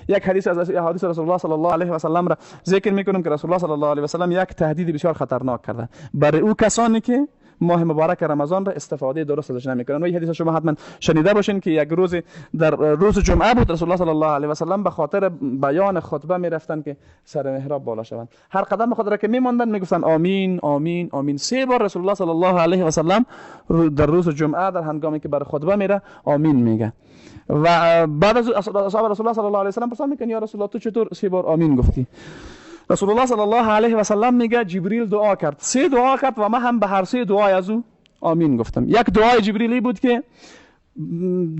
یک حدیث از احادیث رسول الله صلی الله علیه و سلم را ذکر میکنم که رسول الله صلی الله علیه و سلم یک تهدید بسیار خطرناک کرده برای او کسانی که ماه مبارک رمضان را استفاده درست ازش نمیکنن. و این حدیث شما حتما شنیده باشین که یک روز در روز جمعه بود، رسول الله صلی الله علیه و سلم به خاطر بیان خطبه میرفتن که سر محراب بالا شوند. هر قدم خود را که میماندن میگفتن آمین آمین آمین. سه بار رسول الله صلی الله علیه و سلم در روز جمعه در هنگامی که بر خطبه میره آمین میگه. و بعد از اصحاب رسول الله صلی الله علیه و سلم پرسان میکنن یا رسول الله تو چطور سه بار آمین گفتی؟ رسول الله صلی الله علیه و سلم میگه جبریل دعا کرد، سه دعا کرد و من هم به هر سه دعای از او آمین گفتم. یک دعای جبریلی بود که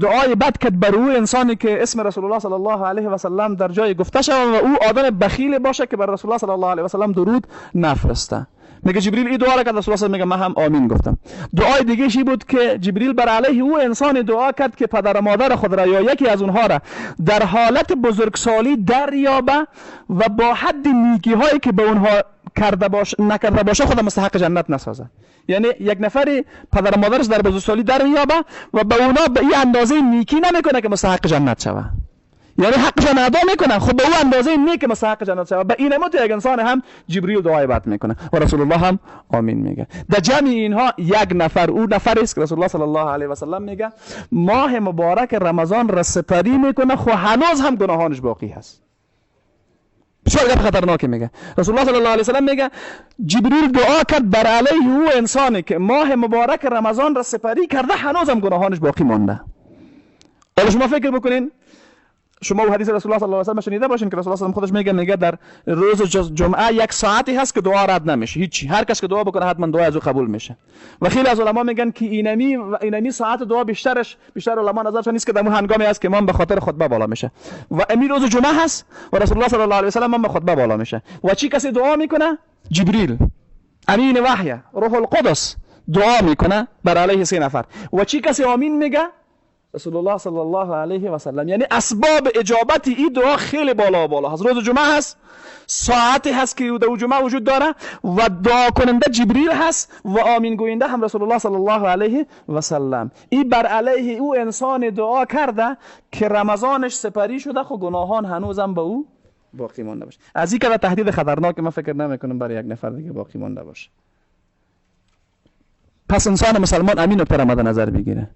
دعای بد کرد بر او انسانی که اسم رسول الله صلی الله علیه و سلم در جای گفته شود و او آدم بخیل باشه که بر رسول الله صلی الله علیه و سلم درود نفرسته. میگه جبریل این دعا را کرد، رسول الله میگه من هم آمین گفتم. دعای دیگه چی بود که جبریل بر علیه او انسان دعا کرد که پدر و مادر خود را یا یکی از اونها را در حالت بزرگسالی دریابه و با حد نیکی هایی که به اونها کرده باشه نکرده باشه خود مستحق جنت نسازه. یعنی یک نفری پدر و مادرش در بزرگسالی دریابه و به اونا به این اندازه نیکی نمیکنه که مستحق جنت شوه، یعنی حقشان ادا میکنه، خب به او اندازه نیک مستحق جنت شود. به این مت یک انسان هم جبریل دعای بد میکنه و رسول الله هم آمین میگه. در جمع اینها یک نفر او نفر است که رسول الله صلی الله علیه و سلم میگه ماه مبارک رمضان را سپری میکنه، خو هنوز هم گناهانش باقی هست. بسیار گپ خطرناک میگه. رسول الله صلی الله علیه و سلم میگه جبریل دعا کرد بر علیه او انسانی که ماه مبارک رمضان را سپری کرده هنوز هم گناهانش باقی مانده. حالا شما فکر بکنین، شما و حدیث رسول الله صلی الله علیه و سلم شنیده باشین که رسول الله صلی الله علیه و خودش میگه در روز جمعه یک ساعتی هست که دعا رد نمیشه، هیچی، هر کس که دعا بکنه حتما دعا از او قبول میشه. و خیلی از علما میگن که اینمی ساعت دعا بیشتر علما نظرشون نیست که در هنگامی است که امام به خاطر خطبه بالا میشه و امی روز جمعه هست و رسول الله صلی الله علیه و سلم هم به خطبه بالا میشه و چی کسی دعا میکنه؟ جبریل امین وحی روح القدس دعا میکنه بر علیه سه نفر و چی کسی آمین میگه؟ رسول الله صلی الله علیه و سلم. یعنی اسباب اجابت این دعا خیلی بالا هست. روز جمعه هست، ساعتی هست که در جمعه وجود داره و دعا کننده جبریل هست و آمین گوینده هم رسول الله صلی الله علیه و سلم. این بر علیه او انسان دعا کرده که رمضانش سپری شده خو گناهان هنوزم به او باقی مانده باشه. از این که تهدید خطرناک من فکر نمیکنم برای یک نفر دیگه باقی مانده باشه. پس انسان مسلمان امین نکته را مد نظر بگیره.